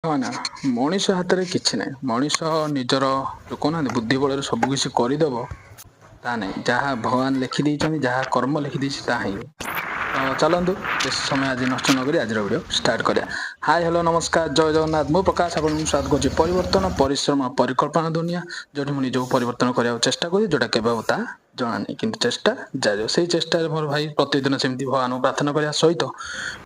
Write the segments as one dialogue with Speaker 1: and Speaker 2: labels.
Speaker 1: ହଁ ନା, ମଣିଷ ହାତରେ କିଛି ନାହିଁ। ମଣିଷ ନିଜର ଯେଉଁ କହୁନାହାନ୍ତି ବୁଦ୍ଧି ବଳରେ ସବୁ କିଛି କରିଦେବ, ତା ନାହିଁ। ଯାହା ଭଗବାନ ଲେଖିଦେଇଛନ୍ତି, ଯାହା କର୍ମ ଲେଖିଦେଇଛି, ତାହା ହିଁ। ତ ଚାଲନ୍ତୁ, ବେଶୀ ସମୟ ଆଜି ନଷ୍ଟ ନକରି ଆଜିର ଭିଡ଼ିଓ ଷ୍ଟାର୍ଟ କରିବା। ହାଇ, ହ୍ୟାଲୋ, ନମସ୍କାର, ଜୟ ଜଗନ୍ନାଥ। ମୁଁ ପ୍ରକାଶ, ଆପଣଙ୍କୁ ସ୍ୱାଗତ କରୁଛି ପରିବର୍ତ୍ତନ, ପରିଶ୍ରମ, ପରିକଳ୍ପନା ଦୁନିଆ, ଯେଉଁଠି ମୁଁ ନିଜକୁ ପରିବର୍ତ୍ତନ କରିବାକୁ ଚେଷ୍ଟା କରୁଛି। ଯେଉଁଟା କେବେ ହେବ ତାହା ଜଣା ନାହିଁ, କିନ୍ତୁ ଚେଷ୍ଟା ଜାରି। ସେଇ ଚେଷ୍ଟାରେ ମୋର ଭାଇ ପ୍ରତିଦିନ ସେମିତି ଭଗବାନଙ୍କୁ ପ୍ରାର୍ଥନା କରିବା ସହିତ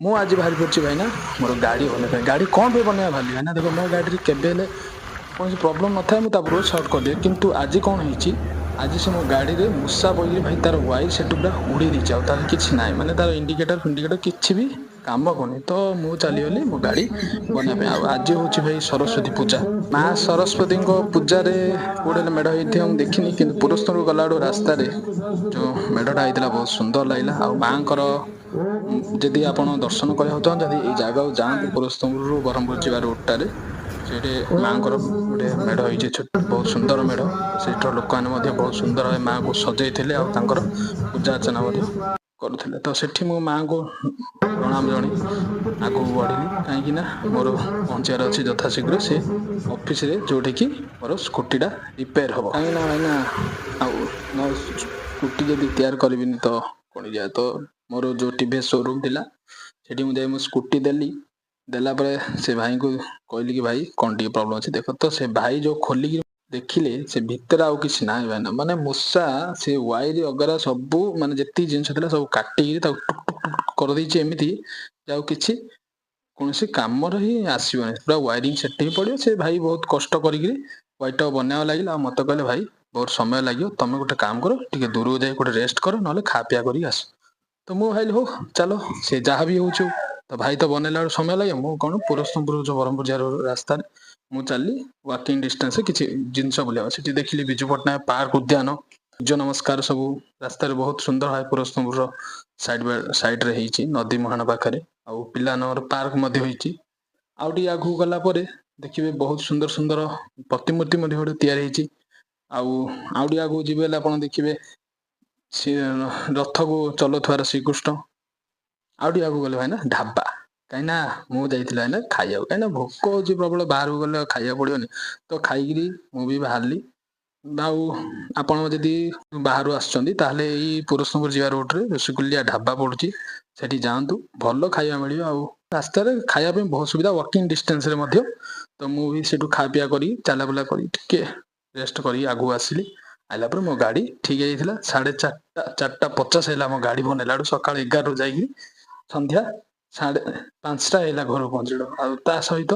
Speaker 1: ମୁଁ ଆଜି ବାହାରି ପଡ଼ିଛି ଭାଇନା ମୋର ଗାଡ଼ି ବନେଇବା ପାଇଁ। ଗାଡ଼ି କ'ଣ ପାଇଁ ବନେଇବା ଭାବିଲି ଭାଇନା, ଦେଖ, ମୋ ଗାଡ଼ିରେ କେବେ ହେଲେ କୌଣସି ପ୍ରୋବ୍ଲେମ୍ ନଥାଏ, ମୁଁ ତା ପୂର୍ବରୁ ସର୍ଟ କରିଦିଏ। କିନ୍ତୁ ଆଜି କ'ଣ ହେଇଛି? ଆଜି ସେ ମୋ ଗାଡ଼ିରେ ମୂଷା ପଡ଼ିକି ଭାଇ ତାର ୱାଇର୍ ସେଠୁ ପୁରା ଉଡ଼େଇ ଦେଇଛି, ଆଉ ତାର କିଛି ନାହିଁ। ମାନେ ତାର ଇଣ୍ଡିକେଟର ଫିଣ୍ଡିକେଟର କିଛି ବି କାମ କରୁନି। ତ ମୁଁ ଚାଲିଗଲି ମୋ ଗାଡ଼ି ବନେଇବା ପାଇଁ। ଆଉ ଆଜି ହେଉଛି ଭାଇ ସରସ୍ୱତୀ ପୂଜା। ମା ସରସ୍ୱତୀଙ୍କ ପୂଜାରେ କୋଉଠି ହେଲେ ମେଢ଼ ହେଇଥିବ, ମୁଁ ଦେଖିନି। କିନ୍ତୁ ପୁରସ୍ତରକୁ ଗଲାବେଳକୁ ରାସ୍ତାରେ ଯେଉଁ ମେଢ଼ଟା ହେଇଥିଲା, ବହୁତ ସୁନ୍ଦର ଲାଗିଲା। ଆଉ ମାଆଙ୍କର ଯଦି ଆପଣ ଦର୍ଶନ କରିବାକୁ ଚାହୁଁଛନ୍ତି, ଏଇ ଜାଗାକୁ ଯାଆନ୍ତୁ। ପୁରସ୍ତମପୁରରୁ ବ୍ରହ୍ମପୁର ଯିବା ରୋଡ଼ଟାରେ ସେଇଠି ମାଆଙ୍କର ଗୋଟେ ମେଢ଼ ହେଇଛି, ଛୋଟ, ବହୁତ ସୁନ୍ଦର ମେଢ଼। ସେଇଠିର ଲୋକମାନେ ମଧ୍ୟ ବହୁତ ସୁନ୍ଦର ଭାବେ ମାଆଙ୍କୁ ସଜେଇଥିଲେ ଆଉ ତାଙ୍କର ପୂଜା ଅର୍ଚ୍ଚନା ମଧ୍ୟ କରୁଥିଲେ। ତ ସେଠି ମୁଁ ମାଆଙ୍କୁ ପ୍ରଣାମ ଜଣେଇ ଆଗକୁ ବଢ଼ିଲି, କାହିଁକି ନା ମୋର ପହଞ୍ଚିବାର ଅଛି ଯଥାଶୀଘ୍ର ସେ ଅଫିସରେ, ଯେଉଁଠିକି ମୋର ସ୍କୁଟିଟା ରିପେୟାର ହେବ। କାହିଁକି ନା ଭାଇନା, ଆଉ ନ ସ୍କୁଟି ଯଦି ତିଆରି କରିବିନି ତ କ'ଣ ଯାଏ। ତ ମୋର ଯେଉଁ ଟିଭିଏସ୍ ସୋରୁମ୍ ଥିଲା, ସେଠି ମୁଁ ଯାଇ ମୁଁ ସ୍କୁଟି ଦେଲି। ଦେଲା ପରେ ସେ ଭାଇଙ୍କୁ କହିଲି କି ଭାଇ, କ'ଣ ଟିକେ ପ୍ରୋବ୍ଲେମ୍ ଅଛି ଦେଖ। ତ ସେ ଭାଇ ଯେଉଁ ଖୋଲିକି ଦେଖିଲେ, ସେ ଭିତରେ ଆଉ କିଛି ନାହିଁ ଭାଇନା। ମାନେ ମୂଷା ସେ ୱାଇର ଅଗରା ସବୁ, ମାନେ ଯେତିକି ଜିନିଷ ଥିଲା ସବୁ କାଟିକିରି ତାକୁ ଟୁକ୍ ଟୁକ୍ ଟୁକ୍ କରିଦେଇଛି, ଏମିତି ଯେ ଆଉ କିଛି କୌଣସି କାମରେ ହିଁ ଆସିବନି। ପୁରା ୱାଇରିଂ ସେଠି ହିଁ ପଡ଼ିବ। ସେ ଭାଇ ବହୁତ କଷ୍ଟ କରିକିରି ୱାଇରଟାକୁ ବନେଇବାକୁ ଲାଗିଲା। ଆଉ ମୋତେ କହିଲେ, ଭାଇ, ବହୁତ ସମୟ ଲାଗିବ, ତମେ ଗୋଟେ କାମ କର, ଟିକେ ଦୂରକୁ ଯାଇ ଗୋଟେ ରେଷ୍ଟ କର, ନହେଲେ ଖା ପିଆ କରିକି ଆସ। ତ ମୁଁ ଭାବିଲି, ହଉ ଚାଲ, ସେ ଯାହା ବି ହେଉଛି ହଉ। ତ ଭାଇ ତ ବନେଇଲା ବେଳକୁ ସମୟ ଲାଗିବ। ମୁଁ କ'ଣ ପୁରସ୍ତମପୁର ଯେଉଁ ବ୍ରହ୍ମପୁର ଯିବାର ରାସ୍ତାରେ ମୁଁ ଚାଲିଲି ୱାକିଂ ଡିଷ୍ଟାନ୍ସରେ କିଛି ଜିନିଷ ବୁଲିବାକୁ। ସେଠି ଦେଖିଲି ବିଜୁ ପଟ୍ଟନାୟକ ପାର୍କ, ଉଦ୍ୟାନ, ସୂର୍ଯ୍ୟ ନମସ୍କାର ସବୁ ରାସ୍ତାରେ ବହୁତ ସୁନ୍ଦର ଭାବେ ପୁରସ୍ତମପୁରର ସାଇଡ୍ ସାଇଡ୍ରେ ହେଇଛି, ନଦୀ ମୁହାଣ ପାଖରେ। ଆଉ ପିଲାମାନଙ୍କର ପାର୍କ ମଧ୍ୟ ହେଇଛି। ଆଉ ଟିକେ ଆଗକୁ ଗଲା ପରେ ଦେଖିବେ ବହୁତ ସୁନ୍ଦର ସୁନ୍ଦର ପ୍ରତିମୂର୍ତ୍ତି ମଧ୍ୟ ଗୋଟେ ତିଆରି ହେଇଛି। ଆଉ ଆଉ ଟିକେ ଆଗକୁ ଯିବେ ହେଲେ ଆପଣ ଦେଖିବେ ସେ ରଥକୁ ଚଲାଉଥିବାର ଶ୍ରୀକୃଷ୍ଣ। ଆଉ ଟିକେ ଆଗକୁ ଗଲେ ଭାଇନା ଢାବା, କାହିଁକିନା ମୁଁ ଯାଇଥିଲି ଭାଇନା ଖାଇବାକୁ, କାହିଁକିନା ଭୋକ ହେଉଛି ପ୍ରବଳ। ବାହାରକୁ ଗଲେ ଆଉ ଖାଇବାକୁ ପଡ଼ିବନି? ତ ଖାଇକିରି ମୁଁ ବି ବାହାରିଲି। ଆଉ ଆପଣ ଯଦି ବାହାରୁ ଆସୁଛନ୍ତି, ତାହେଲେ ଏଇ ପୁରସ୍ତମପୁର ଯିବା ରୋଡ଼ରେ ଋଷିକୁଲ୍ୟା ଢାବା ପଡ଼ୁଛି, ସେଠି ଯାଆନ୍ତୁ, ଭଲ ଖାଇବା ମିଳିବ। ଆଉ ରାସ୍ତାରେ ଖାଇବା ପାଇଁ ବହୁତ ସୁବିଧା, ୱାକିଂ ଡିଷ୍ଟାନ୍ସରେ ମଧ୍ୟ। ତ ମୁଁ ବି ସେଠୁ ଖା ପିଆ କରି, ଚାଲାବୁଲା କରି, ଟିକେ ରେଷ୍ଟ କରି ଆଗକୁ ଆସିଲି। ଆଇଲା ପରେ ମୋ ଗାଡ଼ି ଠିକ୍ ହେଇଯାଇଥିଲା। 4:30, 4:50 ହେଲା ମୋ ଗାଡ଼ି ବନେଇଲା ବେଳକୁ। ସକାଳ 11ରୁ ଯାଇକି ସନ୍ଧ୍ୟା 5:30 ହେଲା ଘରକୁ ପହଞ୍ଚିଲୁ। ଆଉ ତା ସହିତ